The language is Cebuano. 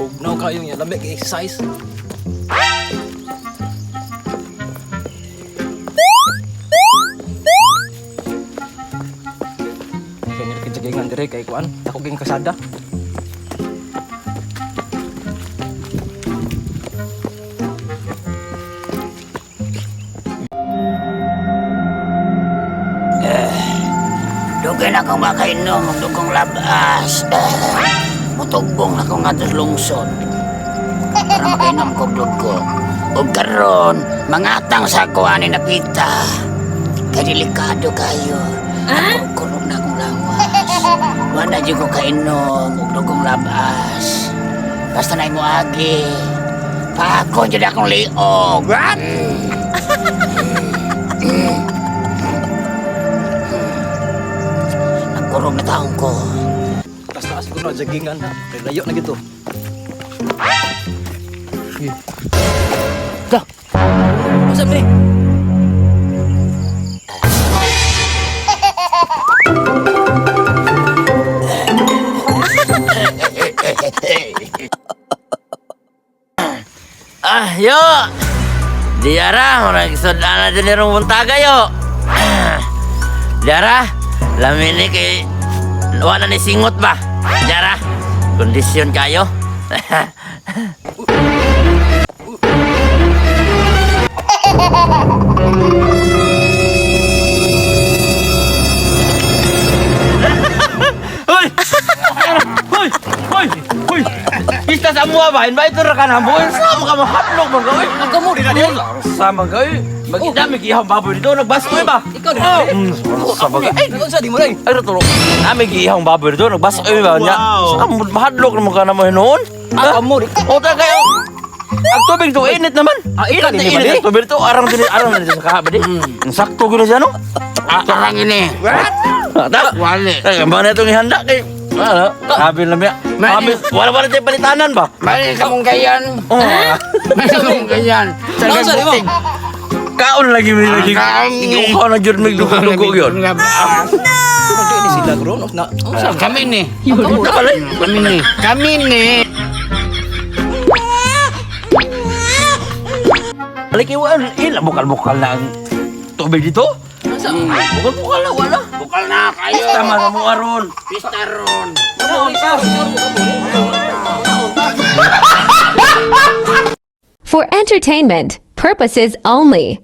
Bugnaw kayo niya, lamig exercise. Kaya nga kajagingan dire kay kuan, ako ging kasada. Dugay na akong makainom og dugong labas. Mutugbong na akong ngadto sa lungsod. Para makainom kog dugo. Ug karon, mangatang sa ako ani napita. Kay delikado kayo. Ako kurog na akong lawas. Wala jud ko kainom og dugong labas. Basta na imo agi. Paako jud akong liog. What? Nagkurog na taong ko. Taas-taas ko na jagingan na. Kay layo na gito. Eh. Da. Unsa ni? Ah, yo! Diara, murag sudan na din irong buntaga, yo! Ah, Diara, lami ni kay wala ni singot ba? Diara, kondisyon kayo? Hoy! Hoy! Hoy! Hoy! Pista sa amuha ba? Invite ra ka na mo. Sama ka mahadlok man ka. Ang kamo din na din. Sama ka oy. Magidami gihang baboy dito nagbasko ba? Ikaw din. Oh. Sama ka. Ay, unsa di mo ray? Ay raturo. Nami gihang baboy dito nagbasko ba nya. Sama mahadlok naman ka na mo hinuon. Ah, kamo di. O ta kayo. Ang tubig to init naman. Ah, init init, ni ba init di? ang tubig to. Arang din arang din sa kahaba di. Ang sakto gyud na siya no. Arang ini. Ah, ta. Wali. Ay, ang na itong ihanda kay ano, sabi lang niya. Sabi, wala wala tayong palitanan ba? Mali ka mong gayan. Oh, Mali ka mong gayan. Unsa di mo? kaon lagi mi lagi. Kaon ni. Ikaw na jud mig dugo yun. Di ni sila gron na. Unsa? Kami ni. Ang kamo. Kami ni. Kami ni. Lagi wala ila bukal-bukal na ang tubig dito. Unsa? Bukal-bukal na wala. Bukal na kayo. Tama sa mo aron. Pista ron. For entertainment purposes only.